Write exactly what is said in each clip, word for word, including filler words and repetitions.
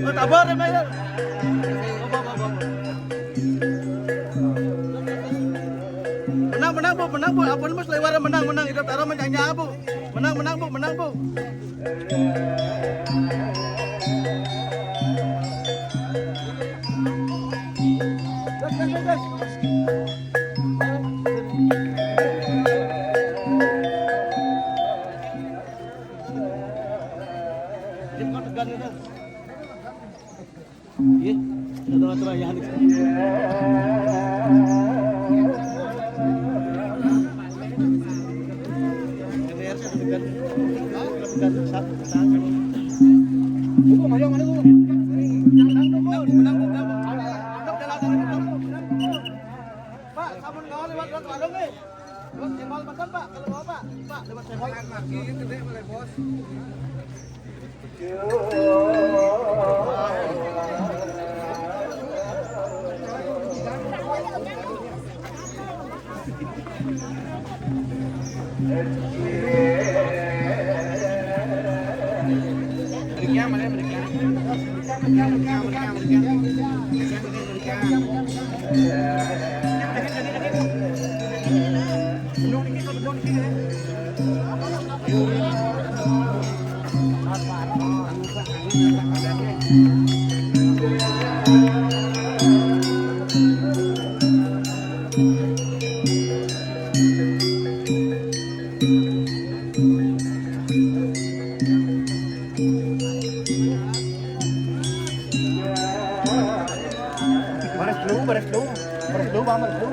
Oh, tabur ya, Mayor. Menang, menang, Bu, menang, Bu. Ampun, Mas, lewat menang, menang. Itu taruh menyanyi, Bu. Menang, menang, Bu, menang, Bu. Iya, ada aturan ya. Pak, sabun kawan lewat, lewat warung nih. Lewat Senggol, Pak, kalau mau, Pak. Pak, lewat Senggol. Makin gede boleh, Bos. Baris dulu, baris dulu. Baris dulu, Bang, baris dulu.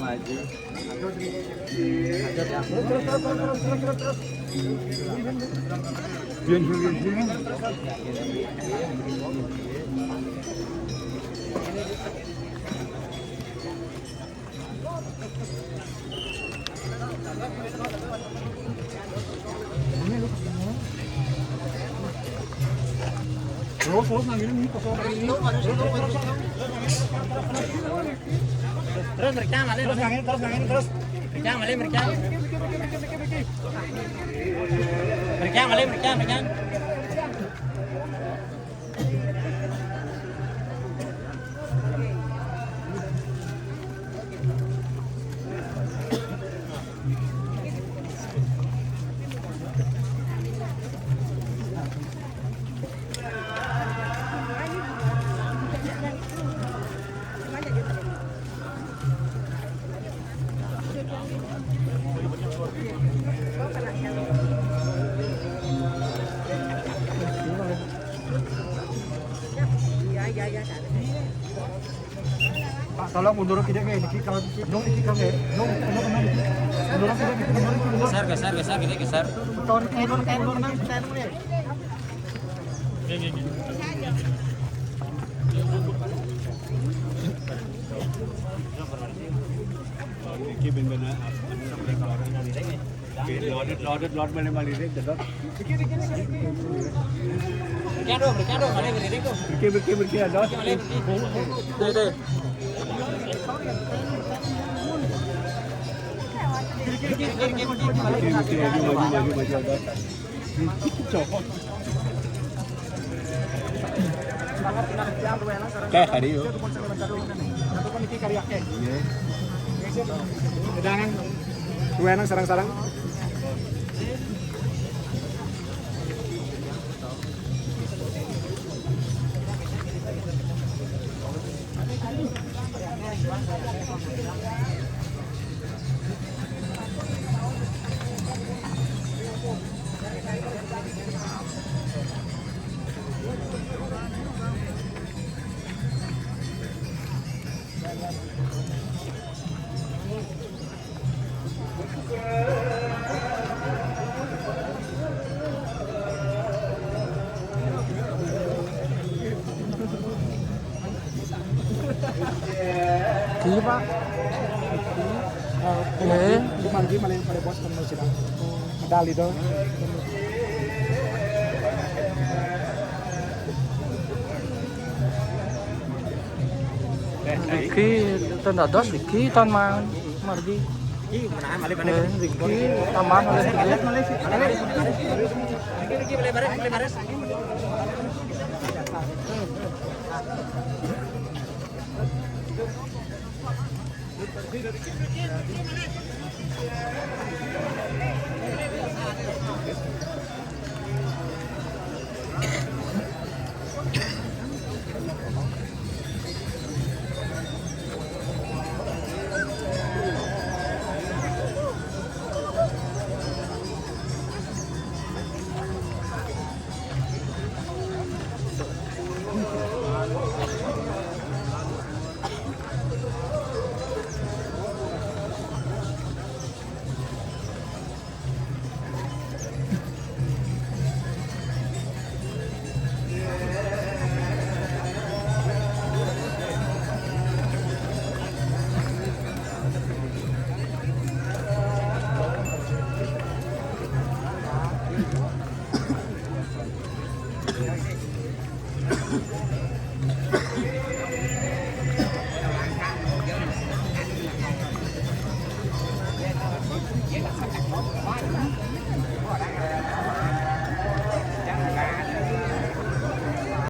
Maju. Terus, terus, terus, terus, terus, terus. Bien, bien, bien, bien. Terus, terus, nang ini, nih, kosong. Terus, terus, terus, terus. Terus, terus, terus, terus. Terus, terus, terus. Terus, terus, terus, terus. Terus, terus, terus, terus. Pak, tolong mundur kita ke, niki kalau nung niki kalau nung nung nung niki mundur kita, niki mundur, niki mundur. Geser, geser, geser, kita geser. Tolong niki mundur, niki mundur, niki mundur. Iki ben ben. Loaded, loaded, load, balik, balik, load. Berkado, berkado, balik, balik, tuh. Berke, berke, berke, load. Balik, balik. Tuh, tuh. Berke, berke, berke, berke, balik. Berke, berke, maju, maju, maju, maju, load. Cocok. Teh tadi yuk. Iya. Wedangan. Wedangan sarang-sarang. Ki, Pak. Eh. Di mana, di mana yang pada bos kan sih, Pak? Medali dong. Riki, tanda dos Riki, tan mang, margi. Eh, Riki, taman oleh Riki.